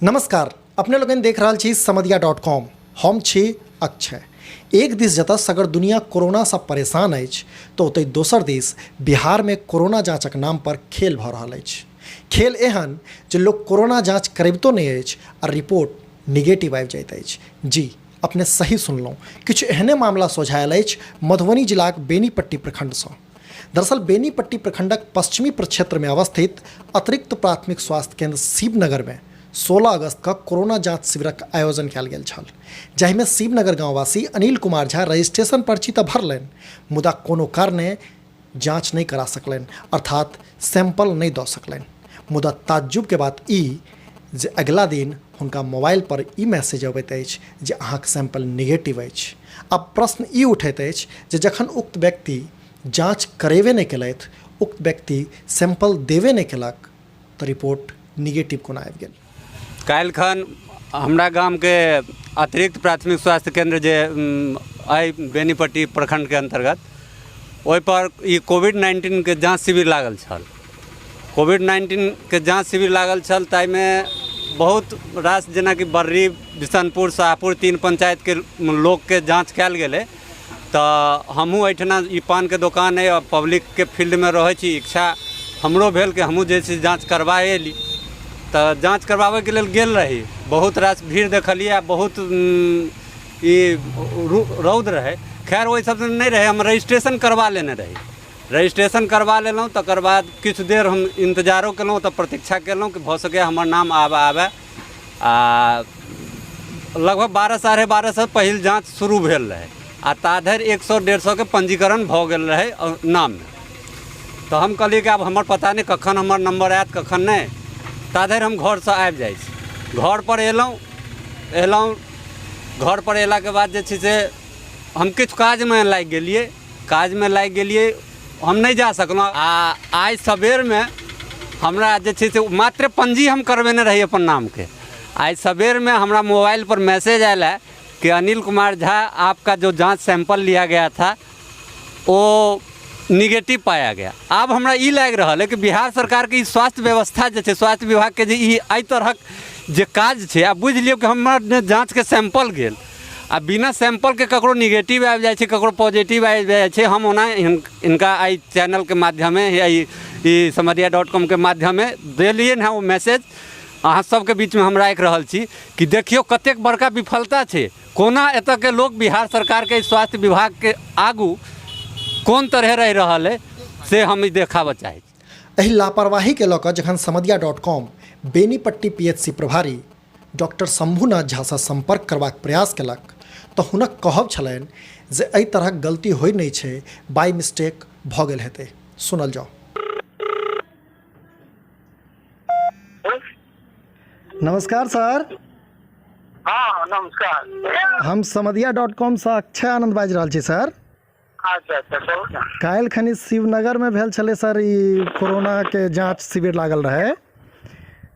नमस्कार, अपने लोगन देख रहल छी समदिया डॉट कॉम। हम छी अक्षय। एक दिस जतऽ सगर दुनिया कोरोनासँ परेशान अछि तऽ ओतहि दोसर दिस बिहारमे कोरोना जाँचक नाम पर खेल भऽ रहल अछि। खेल एहन जे लोक कोरोना जाँच करबितो नहि अछि आ रिपोर्ट निगेटिव आबि जाइत अछि। जी अपने सही सुनलहुँ, किछु एहने मामला सोझायल अछि मधुबनी जिलाक बेनीपट्टी प्रखंडसँ। दरअसल बेनीपट्टी प्रखंडक पश्चिमी प्रक्षेत्र में अवस्थित अतिरिक्त प्राथमिक स्वास्थ्य केंद्र शिवनगर में 16 अगस्त क कोरोना जांच शिविरक आयोजन कयल गेल छल, जाहिमे शिवनगर गांववासी अनिल कुमार झा रजिस्ट्रेशन पर्ची तऽ भरलनि, मुदा कोनो कारणे जांच नहि करा सकलनि, अर्थात सैंपल नहि दऽ सकलनि। मुदा ताज्जुब के बात ई जे अगिला दिन हुनका मोबाइल पर ई मैसेज अबैत अछि जे अहाँक सैंपल निगेटिव अछि। आब प्रश्न ई उठैत अछि जे जखन उक्त व्यक्ति जाँच करेबे नहि केलथि, उक्त व्यक्ति सैंपल देबे नहि केलक तऽ रिपोर्ट निगेटिव कोना आबि गेल? काल्हिखन हमरा गामके अतिरिक्त प्राथमिक स्वास्थ्य केन्द्र जे अइ बेनीपट्टी प्रखण्डके अन्तर्गत, ओहिपर ई कोविड नाइन्टीनके जाँच शिविर लागल छल। कोविड नाइन्टीनके जाँच शिविर लागल छल, ताहिमे बहुत रास जेनाकि बर्री, बिशनपुर, शाहपुर 3 पंचायतके लोकके जाँच कयल गेलै। तऽ हमहूँ एहिठिना ई पानके दोकान अइ, पब्लिकके फील्डमे रहै छी, इच्छा हमरो भेल कि हमहूँ जे छै जाँच करबा अएली। तऽ जाँच करबाबैके लेल गेल रही, बहुत रास भीड़ देखलिए आओर बहुत ई रौद रहै। खैर ओहि सबसँ नहि रहै, हम रजिस्ट्रेशन करबा लेने रही। रजिस्ट्रेशन करबा लेलहुँ, तकर बाद किछु देर हम इन्तजारो केलहुँ, तऽ प्रतीक्षा केलहुँ कि भऽ सकैए हमर नाम आब आबए। आ लगभग 12 12:30सँ पहिल जाँच शुरू भेल रहै आ ता धरि 100 150के पंजीकरण भऽ गेल रहै नाममे। तऽ हम कहलियै कि आब हमर पता नहि कखन हमर नम्बर आयत कखन नहि, ता धरि हम घरसँ आबि जाइ छी। घरपर अयलहुँ, घरपर अयलाके बाद जे छै से हम किछु काजमे लागि गेलियै, काजमे लागि गेलियै, हम नहि जा सकलहुँ। आ आइ सबेरमे हमरा जे छै से मात्र पंजी हम करबेने रही अपन नामके। आइ सबेरमे हमरा मोबाइलपर मैसेज आयल है कि अनिल कुमार झा आपका जो जाँच सैंपल लिया गया था वो निगेटिव पाया गया। आब हमरा ई लागि रहल है कि बिहार सरकारके ई स्वास्थ्य व्यवस्था जे छै, स्वास्थ्य विभागके जे ई एहि तरहक जे काज छै, आब बुझि लियौ कि हमर जाँचके सैंपल गेल आ बिना सैंपलके ककरो निगेटिव आबि जाइ छै, ककरो पॉजिटिव आबि जाइ छै। हम ओना हिनका एहि चैनलके माध्यमे या ई समदिया डॉट कॉमके माध्यमे देलियनि हँ ओ मैसेज, अहाँ सबके बीचमे हम राखि रहल छी कि देखियौ कतेक बड़का विफलता छै, कोना एतऽके लोक बिहार सरकारके स्वास्थ्य विभागके आगू कोन तरहे रहि रहल अइ से हम ई देखाबऽ चाहै छी। एहि लापरवाहीके लऽ कऽ जखन Samadiya dot com Benipatti P H C प्रभारी डॉक्टर शंभूनाथ झासँ सम्पर्क करबाक प्रयास केलक तऽ हुनक कहब छलनि जे एहि तरहक गलती होइ नहि छै, बाइ मिस्टेक भऽ गेल हेतै। सुनल जाउ। नमस्कार सर। हाँ नमस्कार। हम समदिया डॉट कॉमसँ अक्षय आनंद बाजि रहल छी सर। अच्छा अच्छा, कहू ने। काल्हि खनी शिवनगरमे भेल छलै सर ई कोरोनाके जाँच शिविर लागल रहै।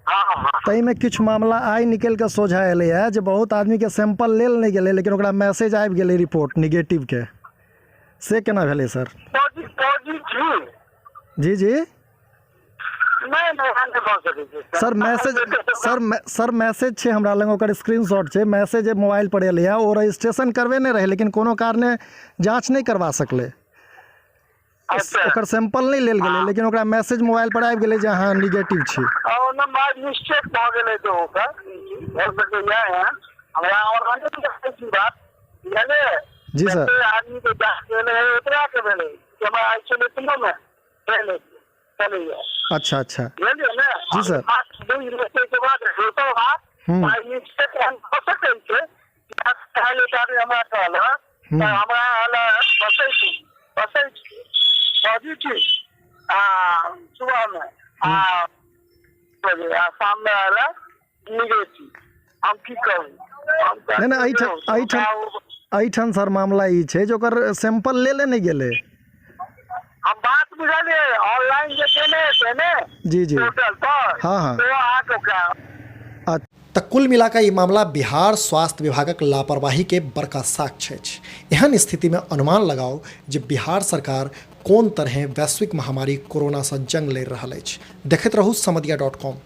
हाँ हाँ। ताहिमे किछु मामला आइ निकलि कऽ सोझाँ एलैए जे बहुत आदमीके सैंपल लेल नहि गेलै, लेकिन ओकरा मैसेज आबि गेलै रिपोर्ट निगेटिवके, से केना भेलै सर? पॉजिटिव। जी जी। नहि नहि, एहन नहि भऽ सकै छै। सर मैसेज, सर मैसेज छै हमरा लग, ओकर स्क्रीनशॉट छै। मैसेज जे मोबाइल पर एलैए, ओ रजिस्ट्रेशन करबेने रहै लेकिन कोनो कारणे जाँच नहि करबा सकलै। ओकर सैंपल नहि लेल गेलै, लेकिन ओकरा मैसेज मोबाइल पर आबि गेलै जे अहाँ निगेटिव छी। ओ बाय मिस्टेक भऽ गेलै तऽ ओकर भऽ सकैए एहन, हमरा ऑनलाइन देखै छी बात, बुझलियै? जी सर। जते आदमीके जाँच भेलै ओतबा भेलै, हमरा आइसोलेशनोमे भेलै चलैया। अच्छा अच्छा। बुझलियै ने? जी सर। बात बुझि लेतै के बाद दोसर बात बाय मिस्टेक एहन भऽ सकै छै। काल्हि एक आदमी हमरा कहलक तऽ हमरा आयल बसै छी, बसै छी पॉजिटिव आ सुबहमे आ बजे आ शाममे आयल निगेटिव। हम की कहू? हम नहि नहि, एहिठाम एहिठाम एहिठाम सर मामला ई छै जे ओकर सैंपल लेले नहि गेलै। हम बात बुझलियै, ऑनलाइन जे केने हेतै ने जी जी पोर्टल पर। हाँ हाँ। ओ अहाँके ओकरा तऽ कुल मिला कऽ ई मामला बिहार स्वास्थ्य विभागक लापरवाहीके बड़का साक्ष्य अछि। एहन स्थितिमे अनुमान लगाउ जे बिहार सरकार कोन तरहें वैश्विक महामारी कोरोनासँ जंग लड़ि रहल अछि। देखैत रहू समदिया डॉट कॉम।